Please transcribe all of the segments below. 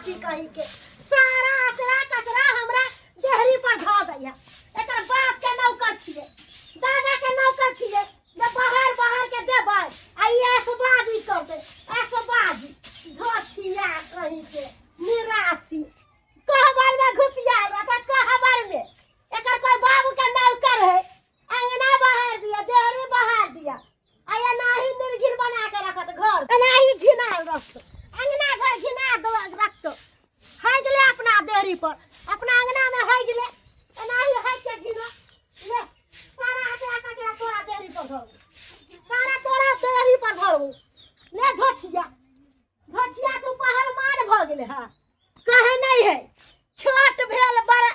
निराशी कही के सारा अचरा कचरा हमरा देहरी पर धऽ दैया। एकर बाप के नौकर छियै, दादा के नौकर छियै जे बाहर बाहर के देबै आ ई ऐशबाजी करतै। ऐशबाजी धोछिया कही के निराशी कहबर में घुसिया रहता कहबर में। एकर कोई बाबू के नौकर है? अंगना बहार दिया, देहरी बहार दिया आ एनाही निर्घिन बना के रखत घर, एनाही घिनाल रखत अंगना घर, घिना दो रखत। है गेले अपना देहरी पर, अपना अंगना में है गेले, एनाही है के घिना ले। सारा अचरा कचरा तोरा देहरी पर धरू, सारा तोरा देहरी पर धरू। ले धोछिया, धोछिया तू पहलवान भऽ गेले। हँ, कहे नहीं है छोट भेल बड़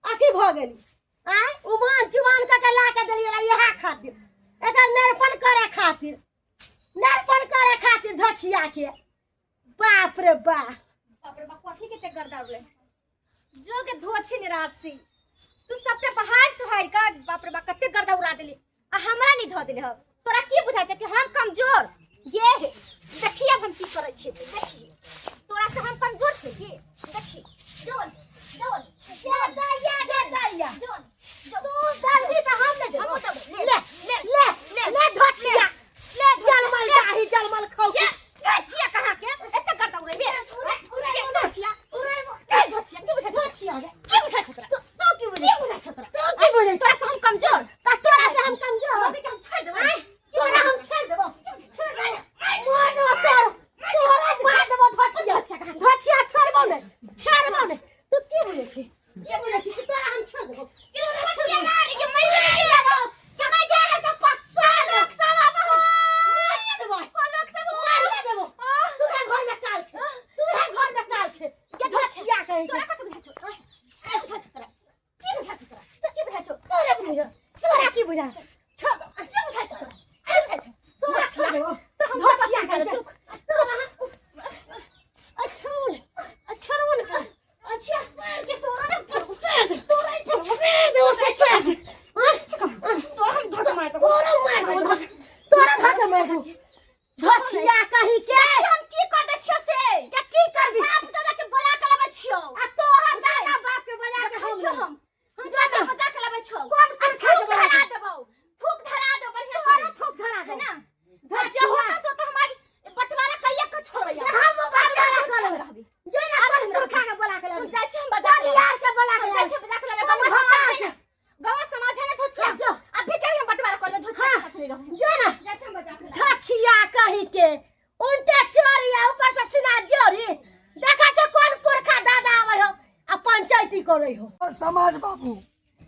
अथी भऽ गेली। आँय, उबान चुबान कऽ के ला के देलियै रहए इएह खातिर, एकर निर्पण करे खातिर, निर्पण करे खातिर धोछिया के। बाप रे बाप, बाप रे बाप, कथी के ते गर्दा उड़ले जो के धोछी निराशी तू सबके बाहर सुहार का। बाप रे बाप, कते गर्दा उड़ा देली आ हमरा नहीं धो देले हो। तोरा की बुझाइ छै कि हम कमजोर? ये हे देखी अब हम की करै छियै से देखी। तोरा से हम कमजोर छियै की? देखी जोन जोन ये दैया गे दैया जोन तू दलही तऽ हम नहि देबो। हमहूँ देबो। ले ले ले ले, ले धोछिया ले जलमल डाही जलमल खौ। ये धोछिया कहाँ के एते गर्दा उड़ेबे? ये धोछिया, ये धोछिया की बुझाइ छै? धोछिया गे की बुझाइ छै तोरा? तू की बुझै की बुझाइ छै तोरा? तू की बुझै? तोरा से हम कमजोर? तऽ तोरा से हम कमजोर? मम्मी के हम छोड़ देबै? आँय, तोरा हम छोड़ देबो? छोड़ देबो मार देबो तोर, तोरा मार देबो। धोछिया, धोछिया, छोड़बो नहि, छोड़बो नहि। तू की बुझै छी? की बुझै छी कि तोरा हम छोड़ देबो? तोरा छोड़ धोछिया देबो। मारी के मरि गेलै। समय जाए तऽ पस्सा लोक सब आब हो। मारिए देबो, ओ लोक सब हो। मारिए देबो। तू घर में काल छै, तू घर में काल छै। धोछिया कहे तोरा कथी बुझाइ छौ? आँय, की बुझाइ छौ तोरा? की बुझाइ छौ तोरा? की बुझाइ छौ? तोरा बुझा, तोरा की बुझा? छोड़ दो। की बुझाइ छौ तोरा? की बुझाइ छौ? तोरा छोड़ देबो। तो हम धोछिया धोछिया कहे चुक। तोरा। अच्छा बोल, अच्छा बोल। अच्छा सर के तोरा ना पसर दे, तोरा ही पसर दे उसे सर। हां, तोरा हम धक्का मार देबो। तोरा मार देबो धक्का, तोरा धक्का मार देबो। धोछिया कही के हम की कर दै छियौ से? के की करबी? बाप दादा के बोला के लबै छियौ। आ तोहर दादा बाप के बजा के देखै हम छियौ हम सबके बजा के लबै छियौ। कोन आ कोन खा के थूक बजा धरा के? देबौ, थूक धरा देबौ बढ़िया से। तोरा थूक धरा है देबो। ना? धोछिया। जे होता सो तो हमारी बंटवारा कहिया के छोड़बै? हम बंटवारा हम कऽ लेबै। रहबी। जो ना कोन पुरखा के बोला के हम लबै, जाइ छी हम बजा के यार के बोला के हम जाइ लबै। छी बजा के लबै। कोन गौवा समाज भत्ता है ना, गौवा समाज है ना धोछिया? जो। अभी के भी हम बंटवारा कर लेबै, धोछिया के साथ नहीं रहबै। जो ना। जाइ छी हम बजा के लबै। धोछिया कही के उल्टे चोरी आ ऊपर से सीना जोरी। देखा छो कोन पुरखा दादा आबै हो आ पंचायती करै हो। समाज बाबू,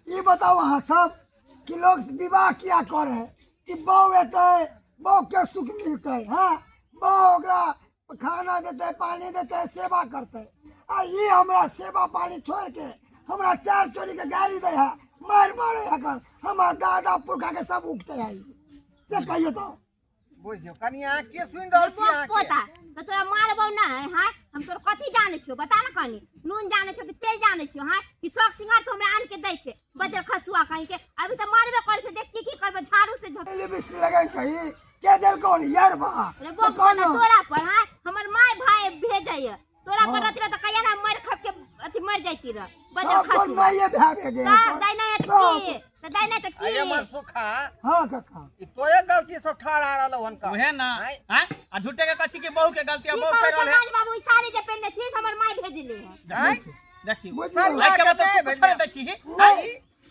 ई बताउ अहाँ सब कि लोग विवाह किया करे? कि बहू एतै, बहू के सुख मिलतै। हाँ, बहू ओकरा खाना देतै, पानी देतै, सेवा करतै। आ ई हमरा सेवा पानी छोड़ के हमरा चार चोरी के गाड़ी दै है, मारि मारे है। एकर हमर दादा पुरखा के सब उगते है ई। से कहियो तो बुझियौ कनिया, के सुनि रहल छी अहाँके? पोता तो तोरा मारबौ ना है। हाँ, हम तोर कथी जाने छियो बता ना कनी? नून जाने छियो कि तेल जाने छियो? हाँ, कि शौक सिंगार तो हमरा आन के दै छै। बदल खसुआ कहीं के अभी तो मारबे करे छै। देख की की करबे झाड़ू से झप। लिपस्टिक लगाइन चाही के देल कौन यार बा? रे से बो कौन तोरा पर? हाँ, हमर माय भाई भेजै तोरा पर। रहती रह त कहिया ना मर खप के अथी मर जाती रह बदल सब तोर खसुआ। माये भए भेजे। का दाइ नहीं त की त दाइ नहीं त की? अरे मन सुखा। हाँ काका। ई तोरे गलती सब ठहरा रहलौ हन का। उहे ना। आँय? आँय? आ झूठे के कछी के बहू के गलती आ की बहू कहू कर रहल है। समाज बाबू, ई साड़ी जे पहिनने छी से हमर माय भेजले है। आँय? देखी। बुझलियौ? आइ के मतलब कते तू कुछो नहि दै छी? आँय?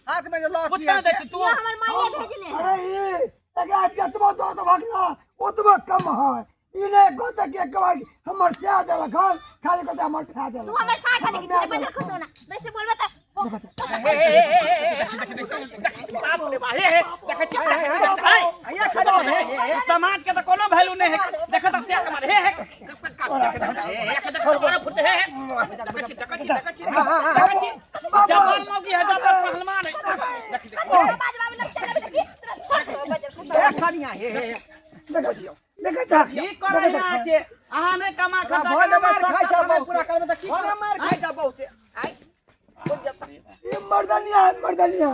हाथ में जे लहठी कुछो नहि है दै से छी तू? यो हमर माये भेजले है। अरे ई एकरा जतबो दऽ देबहक ने ओतबो कम है। ई नहि कहतै कि एक बार हमर सएह देलक हन, खाली कहतै हमर फए तू देलक। हमर साथ हमर खाली माय बदल देलक। खसोना वैसे बोलबे त देखै छै। हे हे हे हे हे, देखी, बाप रे बा, हे हे, देखै छी, देखै छी, देखै छी। हैया खड़ा हे हे हे। समाज के तऽ कोनो वैल्यू नहि है। देखऽ तऽ से कमाल, हे हे, देख देख, बड़ा फुर्त, हे हे, देखै छी, देखै छी, देखै छी, देखै छी। जवान मौगी है, जवान पहलवान है। देख देख। समाज बाबू लग चले देखी तोरा छोड़ देबो बदल खसोना। ए कनिया, हे हे हे। देखै छियौ, देखै छह? की करै है अहाँके? अहाँ नहि कमा खटा भोरे मार खाइ छौ के पूरा करबै तऽ की भोरे मार खाइ छौ बहुते। आँय? ई मर्दनिया है, मर्दनिया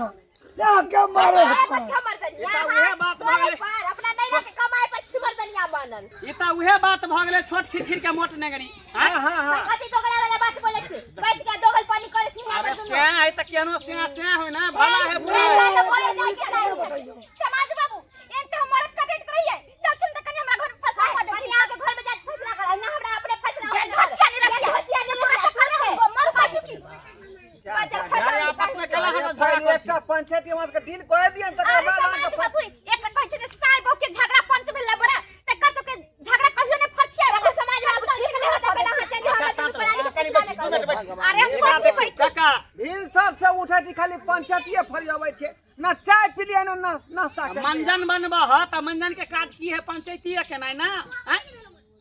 सएह के मारे तोरे है। पर छमर दनिया। ई तऽ उएह बात भऽ तोरे गेलै। पर अपना नैना के कमाई पर छिमर दनिया मर। बनल। ई तऽ उहे बात भऽ गेलै, छोट खिरखिर के मोट नेंगरी। हां हां हां। कथी दोगला वाला बात बोलै छी? बैठ के दोगल पानी करै छी अरे स्या है तऽ केहनो स्या स्या होय ना, भला है बुरा है। समाज बाबू, एन त हम मरद कटैत रहियै, चलथिन त कनी हमरा घर में फैसला कऽ देथिन। आके घर में जाके फैसला कर ना, हमरा अपने फैसला गे धोछिया नहीं रसिया, तोरा चक्कर में हम मर बाटू की। अरे आपस में कला है झगड़ा करै छी। एकटा पंचायत हमरा सबके डील कर दियन, तकर अरे बाद समाज अहाँके बाबू, एक कहै छै जे साय बहू के झगड़ा पंच भेला बड़ा, तकर सबके झगड़ा कहियो ने फरछिया। समाज बाबू ठीक नहीं होता, पहले अहाँ चलि जाउ, अच्छा शांत रहो, अहाँ कनी बैठू, 2 मिनट बैठू। अरे हम कथी बैठू? काका भिनसर से उठै छी, खाली पंचायतीये फरियाबै छै ना, चाय पिलियै ना नाश्ता केलियै। मंजन बनबह ह तऽ मंजन के काज की है? पंचायती केनाइ ना। आँय,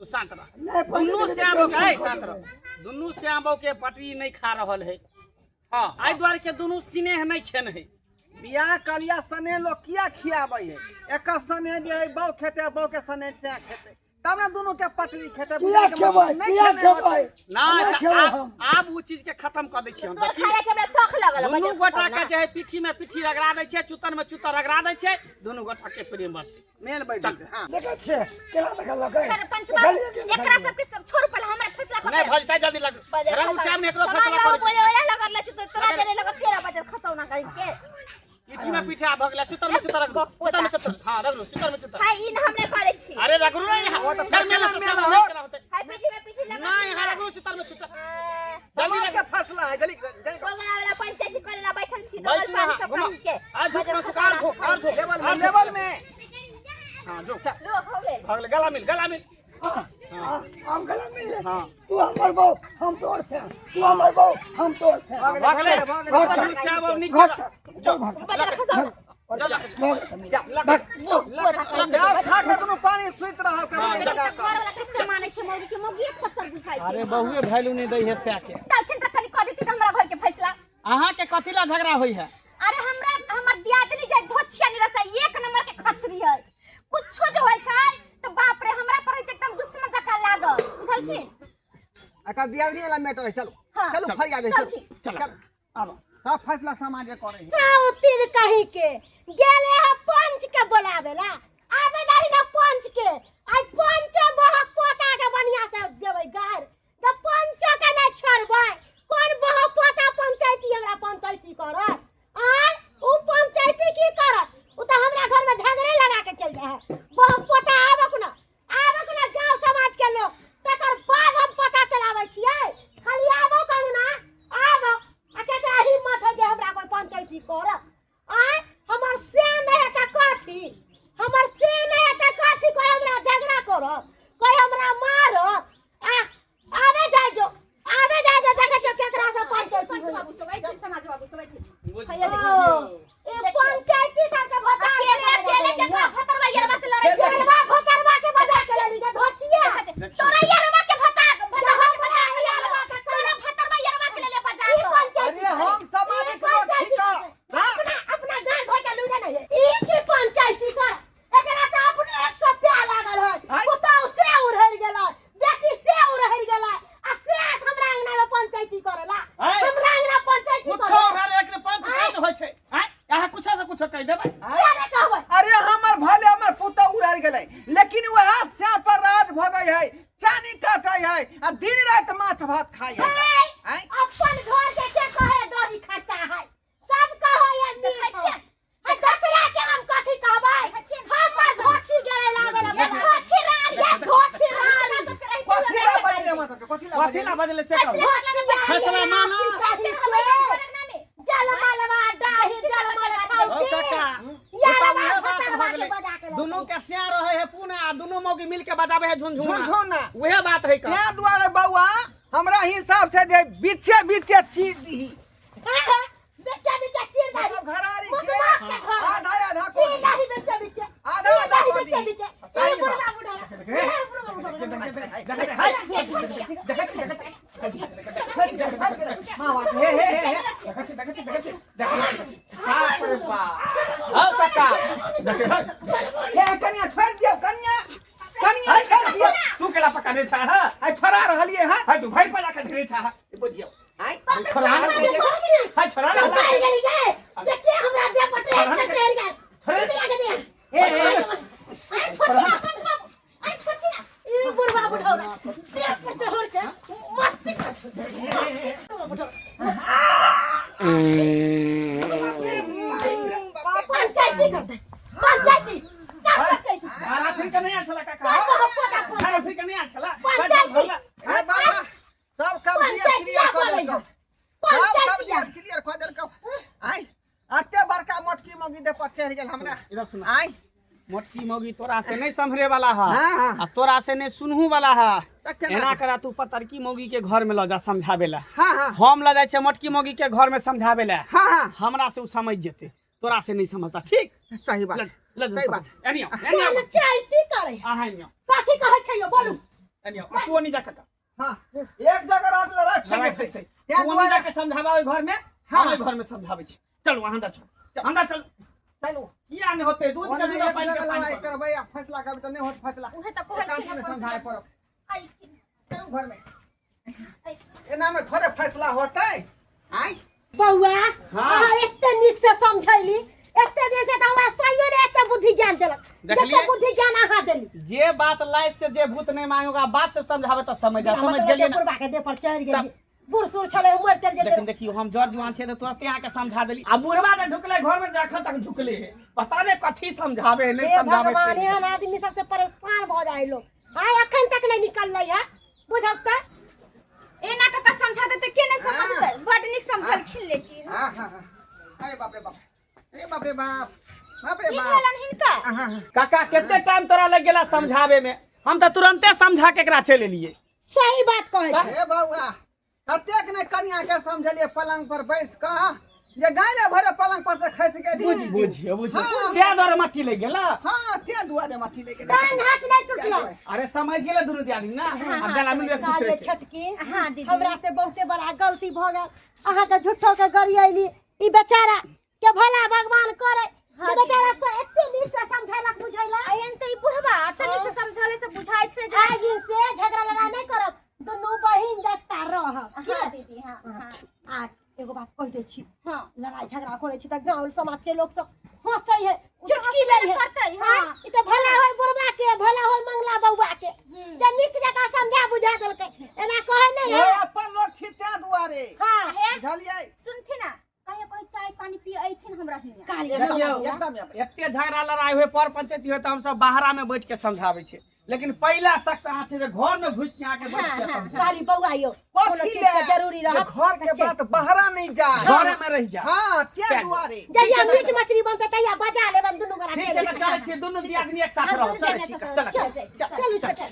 तू शांत रह। नहि, दुनू पंचायती श्याम के के शांत रह, दुनू श्याम के पटरी नहीं खा रहल है। हाँ, एहि दुआरे के दुनू स्नेह नहीं खेन है। बियाह कलिया सने लोग किया खियाबै है? एकर सने जे है बहू खेतै, बहू के सने से खेतै, तब ने दुनू के पटरी खेतै। किया बुझाय के खेबै? मतलब नहि किया खेने खेबै? होतै। ना, नहि तऽ खेबै आब हम। आब ओ चीज के खत्म कऽ दै छियै हम। तोर खाय के हमरा शौख लगल। दुनू गोटा के जे है पीठी में पीठी रगड़ा दै छै, चुतन में चुतर रगड़ा दै छै, दुनू गोटा के प्रेम बढ़तै। मेल बैठ जेतै। हां, देखै छियै केना देखलकै? सरपंच बाबू, एकरा सबके सब छोड़ू, पहले हमरा फैसला कऽ नहि दे। भऽ जेतै, जल्दी लग रंग टाइम ने एकरो समाज फैसला बाबू करै। बोले वाला लगल छु, तोरा देने लगल फेर बजल खतौना करके। पीठी में पीठा भऽ गेलै, चुतर में चुतर रगड़ू, चुतर में चुतर, हां रगड़ू चुतर में चुतर। हाय, ई न हमरे करै छी। अरे रगड़ू नहीं यहाँ। ओ तऽ डर मेला केना से मेला मेला हो? केना होतै? हाय, पीठी में पीठी लगल। नहीं, यहाँ रगड़ू चुतर में चुतर, जल्दी समाज के रगड़ू। फैसला है, जल्दी जल्दी। दोगला वाला पंचायती करे ला बैठल छी, बैसू दोगल पानी यहाँ, सब घुमा। कही के। आ झुक ना, सुखार झुक, आर झुक। लेवल में, लेवल में। हां झुक। लोग हो गेल। भऽ गेलै, गला मिल, गला मिल। हम गला मिल ले। हाँ। तू हमर बहू, हम तोर छे, तू हमर बहू, हम तोर छे। भऽ गेलै, भऽ गेलै, भऽ गेलै। घर चल। दुनू श्याम अब नीक घर चल, चल घर चल। चल। भऽ गेलै। जाओ, खा के दुनू पानी सुति रहब कमाई लगा कऽ। घर वाला कते मानै छै मौगी के, मौगी खच्चर बुझाइ छै। अरे बहुए वैल्यू नहीं दै है सै के। चलथिन त कनी कऽ देथिन हमरा घर के फैसला। अहाँ के कथी ला झगड़ा होई है? अरे हमरा हमर दियादनी जे धोछिया निरसा, एक नंबर के खचरी है। कुछो जे होइ छै त बाप रे, हमरा पर छै एकदम दुश्मन जकाँ लागल, बुझलखिन? एकर दियादनी वाला मैटर है, चलू। हाँ। चलू, फरिया दे। चल, चलू। ठीक। चल। चल, सब फैसला समाजे करे है। साउतिन कही के गेले है पंच के बोलावेला, आबे दाही ना पंच के। आई पंच बहक पोता के बढ़िया से देबै गार, त पंच के नहीं छोड़बै। कोन बहक पोता पंचायती हमरा पंचायती करत? आय, उ पंचायती की करत? उ त हमरा घर में झगड़े लगा के चल जाए है। बहक पोता आबक ना, आबक ना गांव समाज के लोग, तकर बाद हम पता चलाबै छियै। खाली आबो कंगना आबो, आ केकरा हिम्मत है जे हमरा कोई पंचायती करत? आय, हमर से नहीं है त कथी? हमर से नहीं है त कथी? कोई हमरा झगड़ा करत, कोई हमरा मारत? आ आबे जाय जो, आबे जाय जो, देखै छियै केकरा से पंचायती पंच होइए। बाबू सब ऐथिन, समाज बाबू सब ऐथिन। ओ, ए पंचायती सबके भोटा अकेले अकेले के भतरवा यरवा से लड़ै छै। यरवा घोतरवा के बजा के लेली के धोचिया। तोरा यरवा के भता भतरवा के भता यरवा के, तोरा भतरवा यरवा के लेले बजा ई के। पंचायती अरे हम सामाजिक लोग छी तऽ हाँ? अपना अपना घर धो के लूरे नहीं है। ई की पंचायती कर? एकरा त अपने 100 प्या लागल है। हाय। पुतहु से उड़हर गेलै, बेटी से उड़हर गेलै, आ से हमरा अंगना में पंचायती करेला? हाय। हमरा अंगना पंचायती कुछो करेला? हर एक पंच पंच होइ छै। आँय, अहाँ कुछो से कुछो कहि देबै। किया नहि कहबै? अरे हमर भले हमर पुतहु उड़ार गेलै, लेकिन वएह श्याम पर राज भऽ गई है, चानी काटै है आ दिन राति माछ भात खाइ है। हाय, आँय? अपन घर के के कहे दही खट्टा है, सब कहे ये मीठ। देखै छियै? है दसरा के हम कथी कहबै? हमर धोछी गेलै लाबे ला। धोछी रारी। ये धोछी रारी। कथी ला बजले हमरा सबके? कथी ला कथी ला बजले? बजले से कहू। फैसला मानो। जलमलवा डाही जलमल हौ खाउती। काका, यारवा ई तऽ उहे बात भतरवा भऽ के गेलै। बजा के लऽ। दुनू के स्या रहे है पुना, आ दुनू मौगी मिल के बजाबे है झुनझुना। झुनझुना। उहे बात है का। तें दुआरे बौआ, हमरा हिसाब से जे बीचे बीचे चीर दीही। हाँ, हाँ, बेचा बेचा चीर दाही। मतलब घरारी के मुसलमान के घर। आधा आधा चीर कऽ दीही। दाही बेचा बेचा। आधा चीर आधा दाही कऽ बेचा दीही। बेचा। सही ए, बात। बुढ़वा बुढ़वा। ए, बुढ़वा बुढ़वा। हाँ, बात हे हे हे हे। बाप रे बाप। हौ काका, हे कनिया, छोड़ि दियौ, कनिया, कनिया, छोड़ि दियौ। तू केला पकाने छा हा? आइ छोड़ा रहलियै हँ। हाय, तू भरि पजा के धरे छा। बुझियौ आइ। छोड़ा ना। हाय, छोड़ा ना। मारि गेली गे। देखिए हमरा देह पर ट्रेन पर चढ़ि गेल। छोड़े। दे के दे। हे, हे। अरे छोटिया पंच बाबू, अरे छोटिया। आदमी बुढ़वा बुढ़ौरा देह पर चढ़ के मस्ती कर मस्ती बुढ़वा बुढ़ौरा पंचायती कर दे पंचायती कर पंचायती भाड़ा फिर के नहीं आयल छला काका कर कहो पोता भाड़ा पंचायती फिर के नहीं आयल छला पंचायती। हे बाबा सब कब्जियत पंचायतिया क्लियर कऽ बोलै देलकौ है सब पंचायतिया कब्जियत क्लियर कऽ देलकौ आइ एते बड़का मोटकी मौगी देह पर चढ़ि गेल हमरा इधर सुन आइ मोटकी मौगी तोरा से नहीं संभरे वाला है हाँ, हाँ। आ तोरा से नहीं सुनहु वाला है तऽ केना एना करा तू पतरकी मौगी के घर में ल जा समझावे ला हाँ हाँ हम ल जाइ छै मोटकी मौगी के घर में समझावे ला हाँ हाँ हमरा से उ समझ जेते तोरा से नहीं समझता ठीक सही बात ल जा, ल जा, सही बात एनी आओ एनी आओ पंचायती करे अहाँ एनी आओ कथी कहै छै यौ बोलू एनी आओ आ तू ओनी जा काका हाँ एक जगह रहत लड़ाई लड़ाई फैल फैलतै। जेतै तें तू ओनी दुआरे जाके समझाबा ओहि घर में हाँ। हम ओहि घर में समझाबै छी चलू अहाँ अंदर चलू अंदर चलू चलू किया नहीं होते दूध के ओना दूध एक पानि के जगह पानि लड़ाई करू। करबै आ फैसला करबै तऽ नहि होत फैसला उहे तऽ कहै छी एकांत ने मे समझाए पड़त अयथिन चलू घर में एना में थोड़े फैसला होतै आइ बौआ हाँ। अहाँ एते नीक से समझैली एते दिन से तऽ हमरा सहियो ने एते बुद्धि ज्ञान देलक देखलियै? जते बुद्धि ज्ञान अहाँ देली जे बात लाइफ से जे भूत नहीं मांगेगा बात से समझावे तो समझ जा समझ गेलियै ना बुढ़वा के देह पर चढ़ि गेली तब- बूढ़ सूढ़ छलै मरि चलि लेकिन गेलै देखियो हम जर जुआन छियै तऽ तुरते अहाँके समझा देली आ बुढ़वा जे ढुकलै घर में जखन तक ढुकले है पता नहीं कथी समझावे है, नहीं हे समझावे भगवान से। एहन आदमी सबसे परेशान भऽ जाइ लोग आइ अखन तक नहीं निकललै है बुझल तऽ एना कका समझा देते के नहीं समझते बड नीक समझलखिन लेकिन हाँ हाँ हाँ अरे बाप रे बाप अरे बाप रे बाप बाप रे की बाप भेलन हिनका हाँ हाँ काका कते टाइम तोरा लग गेला समझावे में हम तऽ तुरंते समझा के एकरा चलि एलियै सही बात कहै छै हे बौआ कतेक ने कनिया के समझलिए पलंग पर बैस कऽ जे गाय भरे पलंग पर से खसि गेली बुझियो बुझियो हाँ। तें दुआरे मट्टी लागि गेला हाँ तें दुआरे मट्टी लागि गेलै टांग हाथ नहीं टूटलो अरे समझ गेलै दुनू दियादनी ना आब गला मिलू एक दूसरे कहलियै के छोटकी हाँ दीदी। हमरा से बहुते बड़ा गलती भऽ गेल अहाँके झूठो के गरियैली ई बेचारा के भला भगवान करे हाँ के बेचारा से एते नीक से समझैलक बुझैलक एहन तऽ ई बुढ़वा तनिक से समझले से बुझाइ छलै जे आइ दिन से झगड़ा लड़ाई नहीं करब दुनू बहिन जगता रहब हाँ दीदी हाँ हाँ आ एगो बात कहि दै छी हाँ लड़ाई झगड़ा करै छी तऽ गाँव समाज के लोग सब हंसै है चुटकी लै है करतै, हाँ। ई तऽ भला होय बुढ़वा के भला होय मंगला बौआ के जे नीक जकाँ समझा बुझा देलकै एना कहै नहि ओ है अपन लोग छी तें दुआरे हाँ हे बुझलियै सुनथिन ना कहियो कहियो चाय पानी पिए अयथिन हमरा हियाँ कहलियै एकदम देखियौ, एकदम अबै। एते झगड़ा लड़ाई होय पर पंचायती होय तऽ हमसब बाहरा में बैठ के समझाबै छियै लेकिन पहिला शख्स अहाँ छै जे घर में घुसि के अहाँके बैठ के समझाबै कहली बौआ यौ कोनो कथी चीज ले के जरूरी जे रहत घर के बात बहरा नहीं जाए घरे में रहि जा हाँ तें दुआरे जहिया मीट मछली बनतै तहिया बजा लेबन दुनू गोरा ठीक छै तऽ चलै छियै दुनू दियादनी एक साथ हम रहब दुनू चलै दियादनी चल चल चलू छोटा